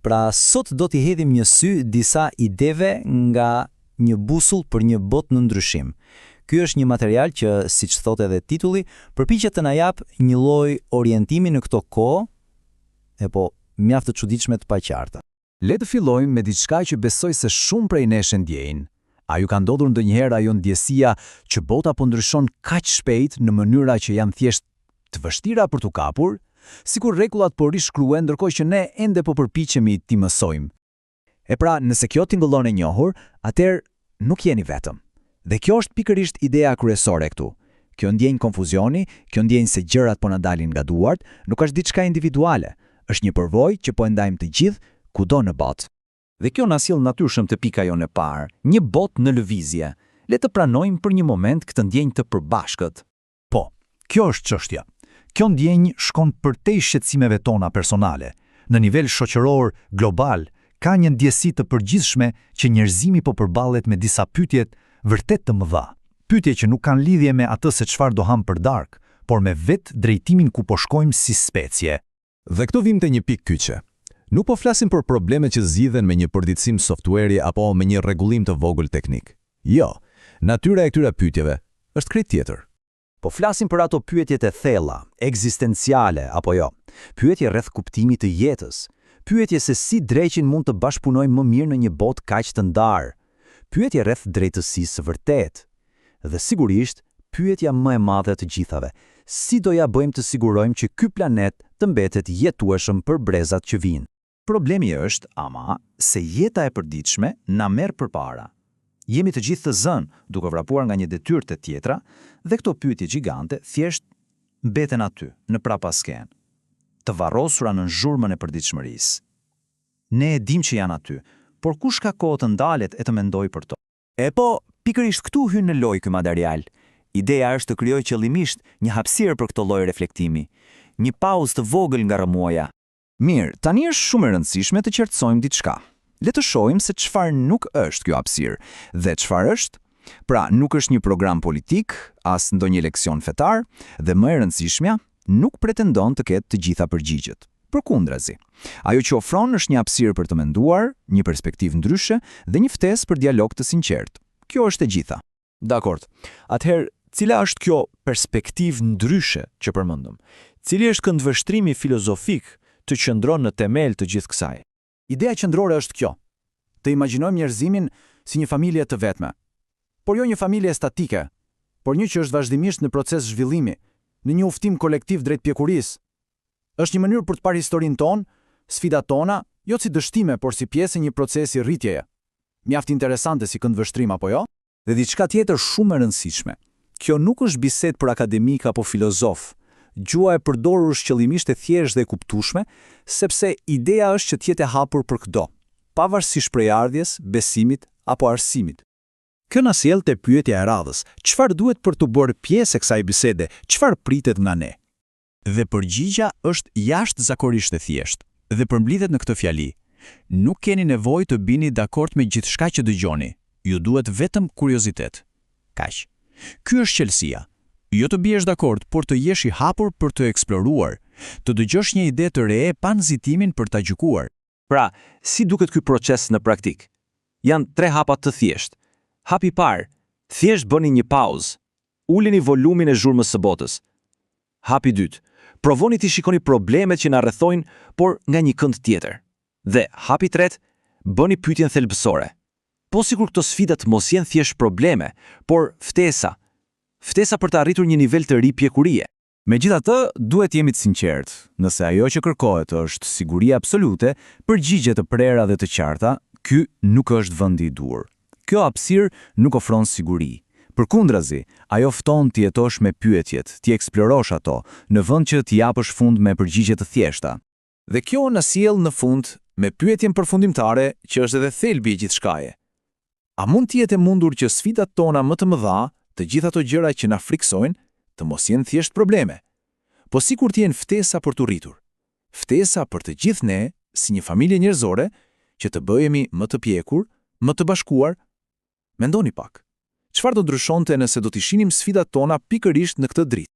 Pra, sot do t'i hedhim një sy disa ideve nga një busull për një botë në ndryshim. Ky është një material që, siç thotë edhe titulli, përpiqet të na japë një lloj orientimi në këto kohë, e po, mjaft të çuditshme të paqarta. Le të fillojmë me diçka që besoj se shumë prej nesh e ndjejnë. A ju ka ndodhur ndonjëherë ajo ndjesia që bota po ndryshon kaq shpejt në mënyra që janë thjesht të vështira për t'u kapur? Sikur rregullat po rishkruhen ndërkohë që ne ende po përpiqemi t'i mësojmë. E pra, nëse kjo tingëllon e njohur, atëherë nuk jeni vetëm. Dhe kjo është pikërisht ideja kryesore këtu. Kjo ndjenjë konfuzioni, kjo ndjenjë se gjërat po na dalin nga duart, nuk është diçka individuale, është një përvojë që po e ndajmë të gjithë kudo në botë. Dhe kjo na sjell natyrshëm te pika jonë e parë, një botë në lëvizje. Le të pranojmë për një moment këtë ndjenjë të përbashkët. Po, kjo është çështja. Kjo ndjenjë shkon përtej shqetësimeve tona personale. Në nivel shoqëror, global, ka një ndjesi të përgjithshme që njerëzimi po përballet me disa pyetje vërtet të mëdha. Pyetje që nuk kanë lidhje me atë se çfarë do hamë për darkë, por me vetë drejtimin ku po shkojmë si specie. Dhe këtu vijmë te një pikë kyçe. Nuk po flasim për probleme që zgjidhen me një përditësim softueri apo me një rregullim të vogël teknik. Jo, natyra e këtyre pyetjeve është krejt tjetër. Po flasim për ato pyetjet e thella, ekzistenciale, apo jo? Pyetje rreth kuptimit të jetës. Pyetje se si dreqin mund të bashkëpunojmë më mirë në një botë kaq të ndarë. Pyetje rreth drejtësisë së vërtetë. Dhe sigurisht, pyetja më e madhe e të gjithave, si do ia bëjmë të sigurojmë që ky planet të mbetet i jetueshëm për brezat që vijnë? Problemi është, ama, se jeta e përditshme na merr përpara. Jemi të gjithë të zënë, duke vrapuar nga një detyrë te tjetra, dhe këto pyetje gjigante thjesht mbeten aty, në prapaskenë, të varrosura nën zhurmën e përditshmërisë. Ne e dimë që janë aty, por kush ka kohë të ndalet e të mendojë për to? E po, pikërisht këtu hyn në lojë ky material. Ideja është të krijojë qëllimisht një hapësirë për këtë lloj reflektimi. Një pauzë të vogël nga rrëmuja. Mirë, tani është shumë e rëndësishme të qartësojmë diçka. Le të shohim se çfarë nuk është kjo hapësirë dhe çfarë është. Pra, nuk është një program politik, as ndonjë leksion fetar dhe më e rëndësishmja, nuk pretendon të ketë të gjitha përgjigjet. Përkundrazi, ajo që ofron është një hapësirë për të menduar, një perspektivë ndryshe dhe një ftesë për dialog të sinqertë. Kjo është e gjitha. Dakord. Atëherë, cila është kjo perspektivë ndryshe që përmendëm? Cili është këndvështrimi filozofik që qëndron në themel të gjithë kësaj? Ideja qendrore është kjo. Të imagjinojmë njerëzimin si një familje të vetme. Por jo një familje statike, por një që është vazhdimisht në proces zhvillimi, në një udhëtim kolektiv drejt pjekurisë. Është një mënyrë për të parë historinë tonë, sfidat tona, jo si dështime, por si pjesë e një procesi rritjeje. Mjaft interesante si këndvështrim apo jo? Dhe diçka tjetër shumë e rëndësishme. Kjo nuk është bisedë për akademikë apo filozofë. Gjuha e përdorur është qëllimisht e thjeshtë dhe e kuptueshme, sepse ideja është që të jetë e hapur për këdo, pavarësisht prejardhjes, besimit apo arsimit. Kjo na sjell te pyetja e radhës, çfarë duhet për t'u bërë pjesë e kësaj bisede, çfarë pritet nga ne? Dhe përgjigja është jashtëzakonisht e thjeshtë dhe përmblidhet në këtë fjali, Nuk keni nevojë të bini dakord me gjithçka që dëgjoni, ju duhet vetëm kuriozitet. Kaq. Ky është çelësia. Jo të biesh dakord, por të jesh i hapur për të eksploruar, të dëgjosh një ide të re pa nxitimin për ta gjykuar. Pra, si duket ky proces në praktikë? Janë tre hapa të thjeshtë. Hapi i parë, thjesht bëni një pauzë. Uleni volumin e zhurmës së botës. Hapi i dytë, provoni t'i shikoni problemet që na rrethojnë, por nga një kënd tjetër. Dhe hapi i tretë, bëni pyetjen thelbësore. Po sikur këto sfida të mos jenë thjesht probleme, por ftesa. Ftesa për të arritur një nivel të ri pjekurie. Megjithatë, duhet të jemi të sinqertë, nëse ajo që kërkohet është siguri absolute, përgjigje të prera dhe të qarta, ky nuk është vendi i duhur. Kjo hapësirë nuk ofron siguri. Përkundrazi, ajo fton të jetosh me pyetjet, t'i eksplorosh ato, në vend që t'i japësh fund me përgjigje të thjeshta. Dhe kjo na sjell në fund me pyetjen përfundimtare që është edhe thelbi i gjithçkaje. A mund të jetë e mundur që sfidat tona më të mëdha, të gjitha ato gjëra që na frikësojnë, të mos jenë thjesht probleme? Po sikur të jenë ftesa për t'u rritur? Ftesa për të gjithë ne, si një familje njerëzore, që të bëhemi më të pjekur, më të bashkuar? Mendoni pak. Çfarë do ndryshonte nëse do t'i shihnim sfidat tona pikërisht në këtë dritë?